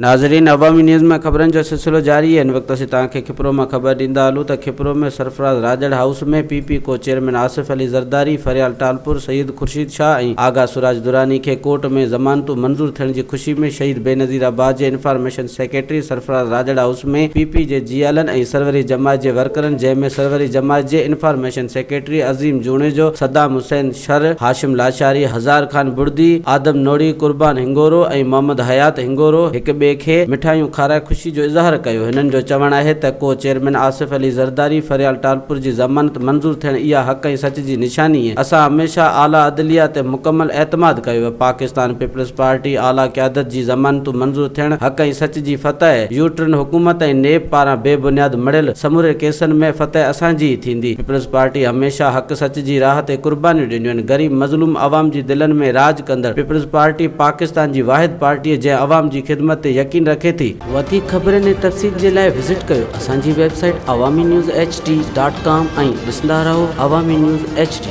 ناظرين عوامي نيوز ۾ خبرن جو سلسلو جاري آهي هن وقت اسين توهان کي کپرو مان خبر ڏيندا هلون ته Khipro ۾ Sarfraz Rajar house ۾ P P co chairman Asif Ali Zardari, Faryal Talpur, Syed Khurshid Shah ۽ Agha Siraj Durrani کي ڪورٽ ۾ ضمانتون منظور ٿيڻ جي خوشي ۾ شهيد بينظير آباد جي information secretary Sarfraz Rajar house ۾ P P جي جيالن ۽ سروري جماعت جي ورڪرن جنهن ۾ سروري جماعت جي انفارميشن سيڪريٽري عظيم جوڻيجو، صدام حسين شر، هاشم لاشاري، هزار خان بڙدي، آدم نوڙي، قربان هنگورو ۽ محمد حيات هنگورو هڪ ٻئي کي مٺايون کارائي خوشي جو اظهار ڪيو. هنن جو چوڻ آهي ته ڪو چيئرمين آصف علي زرداري، فريال ٽالپر جي ضمانت منظور ٿيڻ اها حق ۽ سچ جي نشاني اهي. اسان هميشه اعليٰ عدليه تي مڪمل اعتماد ڪيو. پاڪستان پيپلز پارٽي اعليٰ قيادت جي ضمانتون منظور ٿيڻ حق ۽ سچ جي فتح، يو ٽرن حڪومت ۽ نيب پاران بي بنياد مڙهيل سموري ڪيسن ۾ فتح اسان جي ئي ٿيندي. پيپلز پارٽي هميشه حق سچ جي راهه تي قربانيون ڏنيون آهن. غريب مظلوم عوام جي دلن ۾ راڄ ڪندڙ پيپلز پارٽي پاڪستان جي واحد پارٽي آهي جنهن عوام جي خدمت تي يقين رکي ٿي. وڌيڪ خبرن ۽ تفصيل جي لاء وزٽ ڪيو اسان جي website Awami news H D dot com ۽ ڏسندا رهو عوامي نيوز ايڇ ڊي.